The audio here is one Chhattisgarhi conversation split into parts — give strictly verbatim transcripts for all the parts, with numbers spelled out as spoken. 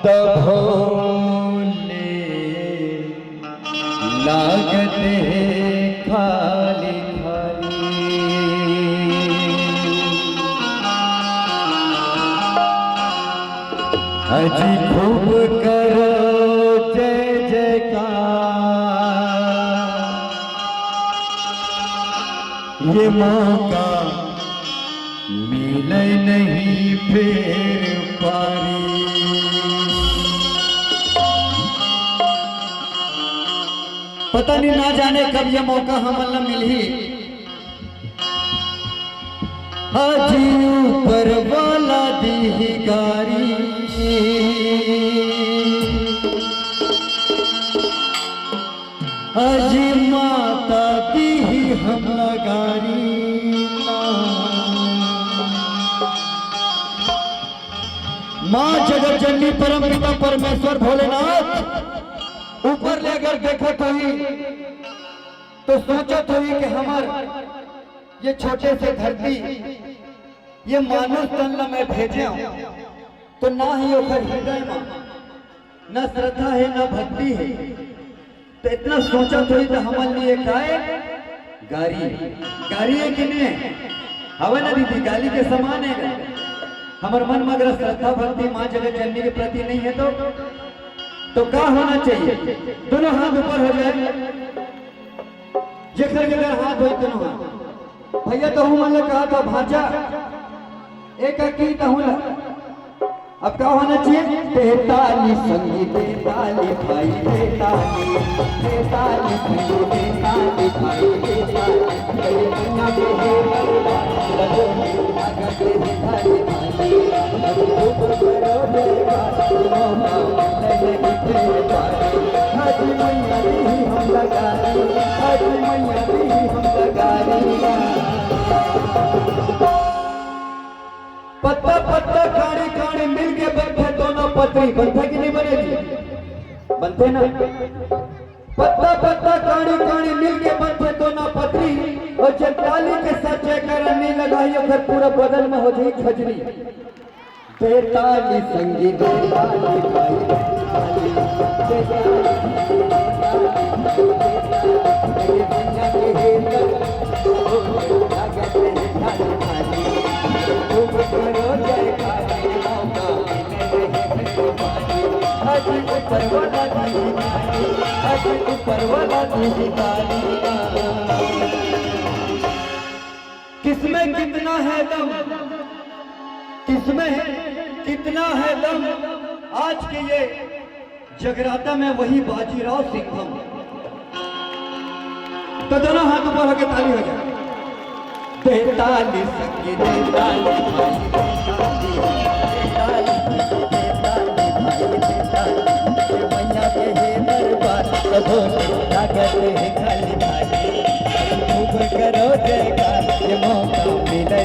तभो ले लागत हे खाली खाली। अजी खूब करो जय जयकार, ये मौका मिले नहीं फिर पारी। पता नहीं, ना जाने कब ये मौका हमन ला मिलही। अजी ऊपर वाला दीही गारी, अजी माता दीही हमला गारी। माँ जगत जननी परम पिता परमेश्वर भोलेनाथ ऊपर ले अगर देखत होही तो सोचत होही कि हमर ये छोटे से धरती, ये मानुष तन ला मैं भेजे हूँ, तो ना ही ओकर हृदय में न श्रद्धा हे, न भक्ति हे। तो इतना सोचत होही तो हमर लिए काय गारी, गारी हे कि नहीं हे? हवे ना दीदी, गाली के समान हे। हमर मन में अगर श्रद्धा भक्ति माँ जगत जननी के प्रति नहीं हे तो, तो का होना चाहिए? दोनों हाथ ऊपर हो जाए। जेकर जेकर हाथ होई तनो हाथ। भैया तहू मन ला कहा था भांजा, एक अकी तहू ला। अब का होना चाहिए? बेताली संगी बेताली भाई बेताली, बेताली संगी बेताली भाई बेताली। अरे दुनिया के हे बंदा, बजो नी, अगर के हे थारी थारी। अरे खूब करो जयकार, मौका मिले नहीं फिर पारी। हाजी मैया दीही हम लगारी, हाजी मैया दीही हम लगारी। पत्ता पत्ता काड़ी काड़ी मिलके बनथे दोनों पतरी, बनथे कि नहीं बने जी? बनथे ना। पत्ता पत्ता काड़ी काड़ी मिलके बनथे दोनों पतरी, और जब ताली के साथ जयकारा नहीं लगाही ओकर पूरा बदन में हो जाही खजरी। बेताली संगी बेताली भाई बेताली, बेताली, बेताली, ये दुनिया के हे लागत हे थारी थारी। खूब करो जयकारा, मौका मिले नहीं फिर पारी। आज ऊपर वाला दीही गारी, आज ऊपर वाला दीही गारी। किसमें कितना है दम, किसमें कितना है दम, आज के ये जगराता में वही बाजीराव सिंघम। तो दोनों हाथ ऊपर होके ताली हो जाए। बेताली संगी बेताली भाई बेताली, बेताली संगी बेताली भाई बेताली। ये मैया के हे दरबार, कभो लागत हे खाली खाली। खूब करो जयकार, ये मौका मिले।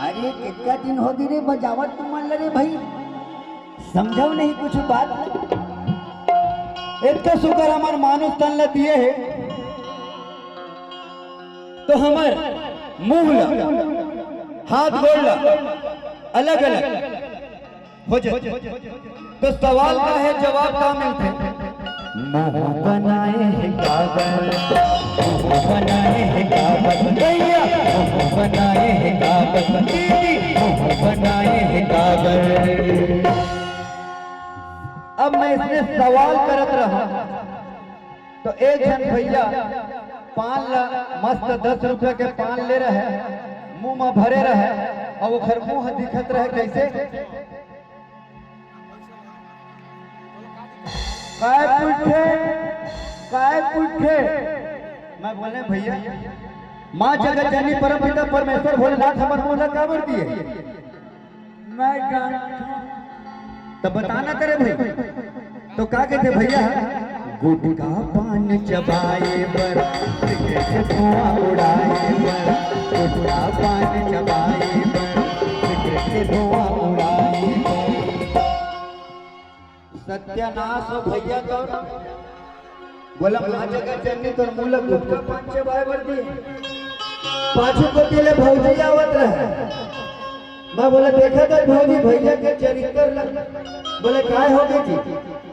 अरे, कितना दिन हो गए रे बजावत तुमन ला रे भाई, समझव नहीं कुछ बात। इतना सुकर हमर मानुष तन ला दिए हे, तो हमर मुंह ला, हाथ गोड़ ला, अलग अलग हो जाथे। तो सवाल का हे, जवाब का मिलथे? मुंह बनाए हे काबर, मुंह बनाए हे काबर, भैया, मुंह बनाए हे काबर, दीदी, मुंह बनाए हे काबर। अब मैं इसने सवाल करत रहा, तो एक झन भैया पान ला मस्त दस रुपया के पान ले रहे, मुंह में भरे रहे, और ओखर मुंह दिखत रहे कैसे? काय पुरखे, काय पुरखे। मैं बोले, भैया, माँ जगत जननी परम पिता परमेश्वर भोलेनाथ हमर मुंह ला काबर दिए? मैं गांठों। तब बताना करे भाई, तो का कहते भैया? गुटखा पान चबाए बर, सिगरेट के धुआं उड़ाए बर, गुटखा पान चबाए बर, सिगरेट के धुआं उड़ाए बर। सत्यानाश हो भैया तोर। बोला, माँ जगत जननी तोर मुंह ला गुटखा पान चबाए बर दी। पाछू कोती ले भौजी आवत रहे। मैं बोला, देखा तो भौजी, भैया के चरित्र ला। बोले, काय हो गई जी?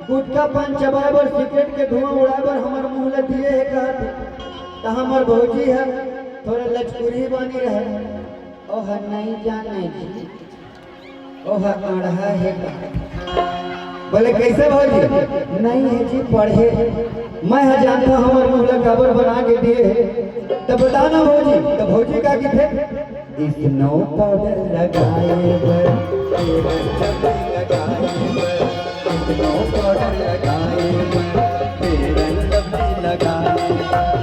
गुटखा पान चबाए बर, सिगरेट के धुआं उड़ाए बर हमर मुंह ला दिए हे कहत हे। त हमर भौजी ह थोड़ा लचकुरी बानी रहे। ओह, नहीं जाने जी। ओह, अड़हा हे का? बोले, कैसे भौजी? नहीं है जी, पढ़े। मैं ह जानता हूँ हमर मुंह ला काबर बना के दिए हे। त बता ना भौजी, त भौजी का किथे? स्नो पाउडर लगाए बर, फेयर लवली लगाए बर, स्नो पाउडर लगाए बर, फेयर लवली लगाए बर।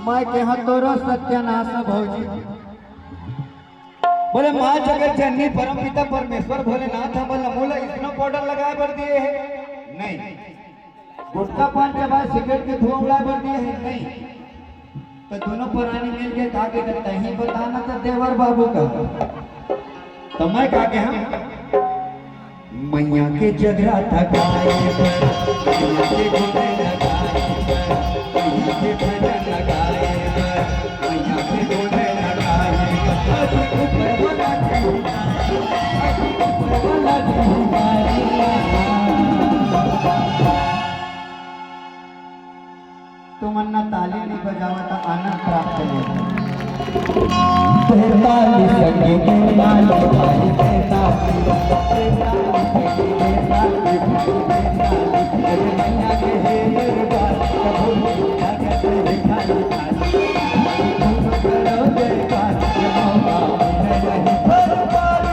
मैं कहा तोरो सत्यानाश है भौजी। बोले, माँ जगत जननी परम पिता परमेश्वर भोलेनाथ हमन ला मुंह ला स्नो पाउडर लगाए बर दिए हे? नहीं। गुटखा पान चबाए सिगरेट के धुआं उड़ाए बर दिए हे? नहीं। तो दोनों परानी मिल के का के, "तहीं बताना तो देवर बाबू का।" तो मैं का के, हाँ, मैया के जगराता गाए बर, मैया के गोले लगाए बर, मैया के भजन लगाए बर, मैया के गोले लगाए बर। ऊपर वाला ऊपर वाला तुमन ना ताली नहीं बजावा त आनंद प्राप्त नहीं। तेतालीस संगे के माल भाई, तेतालीस, तेतालीस संगे के माल भाई, तेतालीस, अरे मैया के हे दरबार, प्रभु भगत रे खाली खाली, करो जयकार, ये मौका मिले नहीं बार बार।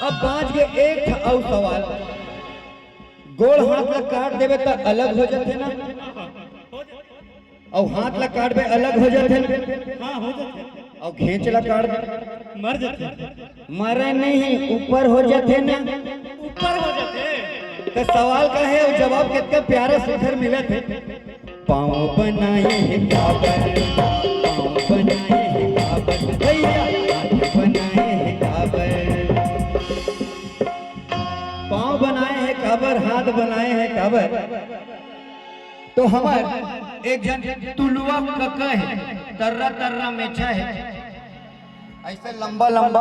अब बाँच गे एक ठा अउ सवाल, गोड़ हाथ ला काट देबे त अलग हो जाथे ना? अउ हाथ ला काटबे अलग हो जाथे ना? हाँ, हो जाथे। अउ घेंच ला काट दे? मर जाथे। मरे नहीं, ऊपर हो जाथे ना? ऊपर हो जाथे। त सवाल का हे अउ जवाब कितना प्यारा सुंदर मिलत हे। पाँव बनाए हे काबर, पाँव बनाए हे काबर, भैया हाथ बनाए हे काबर। पाँव बनाए हे काबर, हाथ बनाए हे काबर। तो हमर एक झन तुलुआ कका हे, तर्रा तर्रा मेछा हे, ऐसे लंबा लंबा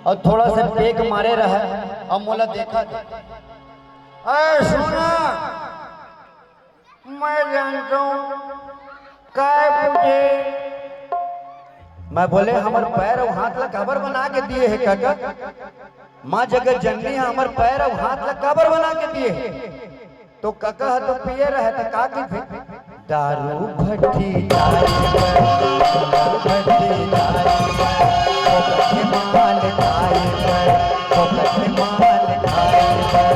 अउ थोड़ा से पेक मारे रहे, अउ मोला देखत हे। अरे सुना, मैं जानता हूँ, काय पूछे? मैं बोले, हमर पैर अउ हाथ ला काबर बना के दिए हे कका? माँ जगत जननी ह हमर पैर अउ हाथ ला काबर बना के दिए हे? तो कका ह तो पिए रहे त का कहिथे? दारू भट्टी जाए बर, दारू भट्टी जाए बर, फोकट के माल खाए बर, फोकट के माल खाए बर।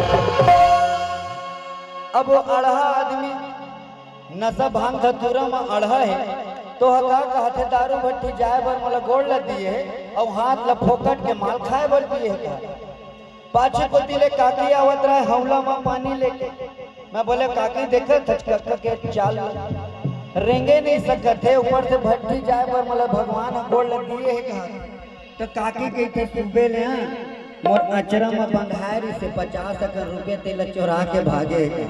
अब वो अड़हा आदमी नशा भांग धतूरा म अड़हा हे, तो ह का कहथे, दारू भट्टी जाए बर मोला गोड़ ल दिए हे, अउ हाथ ल फोकट के माल खाए बर दिए हे का? पाछू कोती ले काकी आवत रहे, हौला म पानी लेके। मैं बोले, "काकी, देखत हच कका के चाल, रेंगे नहीं सकत हे, ऊपर से भट्टी जाए बर मोला भगवान ह गोड़ ल दिए हे का?" त काकी कहिथे, "सुबे ले, हाँ, मोर अचरा म बंधाए रिहिसे पचास अकन रुपया, तेला चोरा के भागे हे।"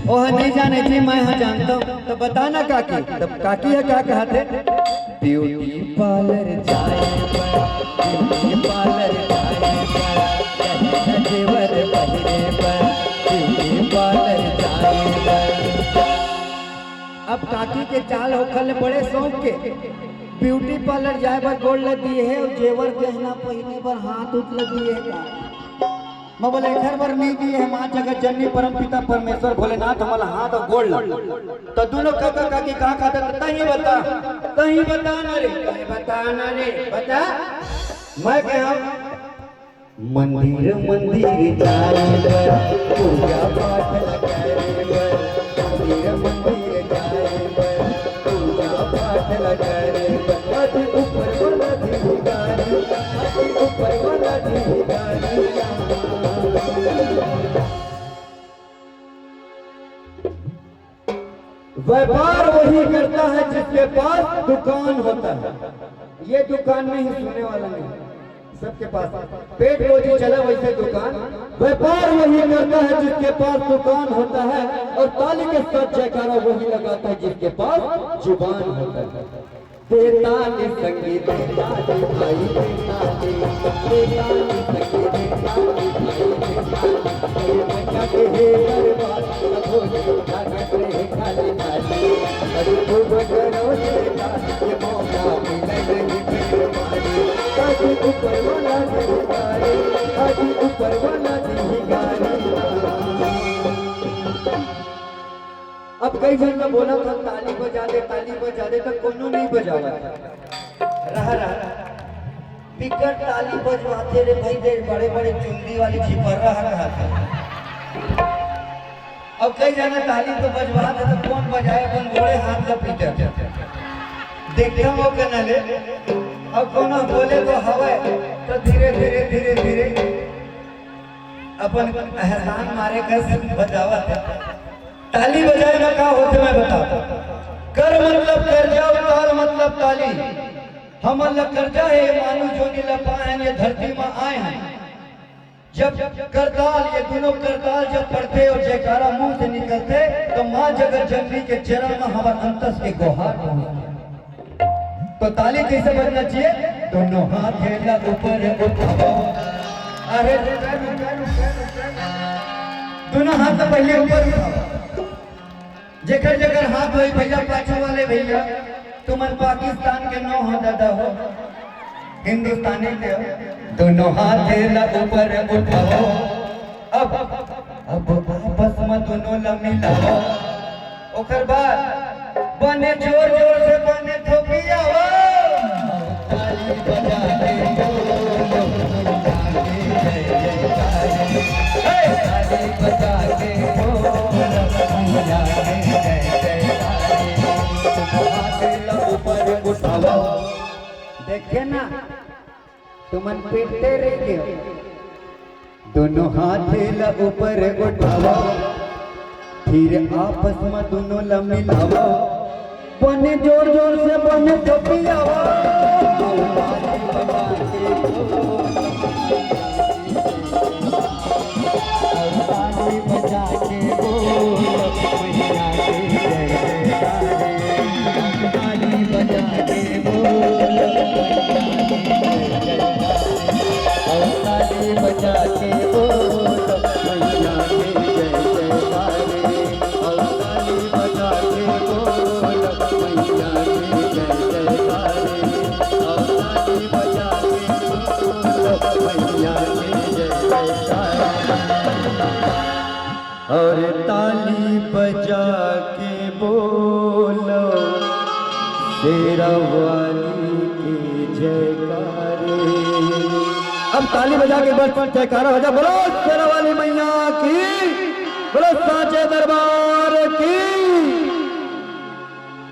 ओह नहीं जाने जी, मैं ह जानता हूँ। त बता ना काकी, तब काकी ह का कहत हे? ब्यूटी पार्लर जाए बर, ब्यूटी पार्लर जाए बर, गहना जेवर पहिरे बर, ब्यूटी पार्लर जाए बर। अब काकी के चाल होखल बड़े शौक के, ब्यूटी पार्लर जाए बर गोड़ ल दिए हे अउ जेवर गहना पहिने बर हाथ उठ ल दिए हे का? मैं बोले, "एखर बर नहीं दिए हे, माँ जगत जननी परम पिता परमेश्वर भोलेनाथ हमला हाथ अउ गोड़ ल।" त दुनों काका काकी कहाँ कहत हे, "तहीं बता, तहीं बता ना रे, तहीं बता ना रे, बता।" मैं कहा, मंदिर मंदिर जाए बर, पूजा पाठ ल करे बर, मंदिर मंदिर जाए बर, पूजा पाठ ल करे बर, अति ऊपर वाला धिकारी, अति ऊपर वाला धिकारी। व्यापार वही करता है जिसके पास दुकान होता है। ये दुकान नहीं, सुनने वाला नहीं, सबके पास पेट रोजी चले वैसे दुकान। व्यापार वही करता है जिसके पास दुकान होता है, और ताली के साथ जयकारा वही लगाता है जिसके पास जुबान होता है। बेताली संगी, बेताली भाई, बेताली, बेताली संगी, बेताली भाई, बेताली। ये मैया के हे दरबार, अघोरी भगत रे काली काली। अरे खूब करो जयकार, ये मौका मिले नहीं फिर बारी। ताकि ऊपर वाला धिकारी, ताकि ऊपर वाला धिकारी। अब कई झन ल बोलत हन, "ताली बजा दे, ताली बजा दे," त कोनो नहीं बजावत। रहा, रहा। बिकट ताली बजवाथे रे भाई, दे बड़े बड़े चुंदी वाली झिपरहा कहत हे। अब कई झन ताली तो बजवाथे, त कोन बजाए, अपन गोड़े हाथ ल पीटत। देखथन वो कना ले, अब कोनो बोले तो हवय, त धीरे धीरे, धीरे धीरे अपन एहसान मारे कस बजावत हे। ताली बजाए म का होथे, मैं बतावत हंव। कर मतलब करजा, अउ ताल मतलब ताली। हमन ल करजा हे, मानव जोनी ल पाए हन, ये धरती म आए हन। जब करताल, ये दुनों करताल जब पड़थे अउ जयकारा मुंह से निकलथे, त माँ जगत जननी के चरण म हमर अंतस के गोहार पहुंचथे। तो ताली कैसे बजना चाहिए? दोनों हाथ ला ऊपर उठाओ। अरे, दोनों हाथ ला पहले ऊपर उठाओ। जेकर जेकर हाथ होई भैया, पाछू वाले भैया, तुमन पाकिस्तान के नो हो दादा हो, हिंदुस्तानी के हो। दोनों हाथ ला ऊपर उठाओ। अब, अब आपस में दोनों ला मिलाओ। ओकर बाद बने जोर जोर से बने थोपियाओ। ताली बजा के बोलो, जय जयकार। हे! ताली बजा के बोलो, जय जयकार। हाथ ला ऊपर उठाओ। देखे ना, तुमन पीटते रह गए। दोनों हाथ ला ऊपर उठाओ, फिर आपस में दोनों ला मिलाओ। बने जोर जोर से बने थोपियाओ। ताली बजा के बोलो, मैया के जय जयकार। ताली बजा के बोलो, मैया के जय जयकार। और ताली बजा के बोलो, मैया के जय जयकार। और ताली बजा के बोलो, मैया के जय जयकार। और ताली बजा के बोलो, मैया के जय जयकार। और ताली बजा के बोलो, शेरा वाली के जयकारे। अब ताली बजा के बस जयकारा हो जा। बोलो शेरा वाली मैया की, बोलो साचे दरबार।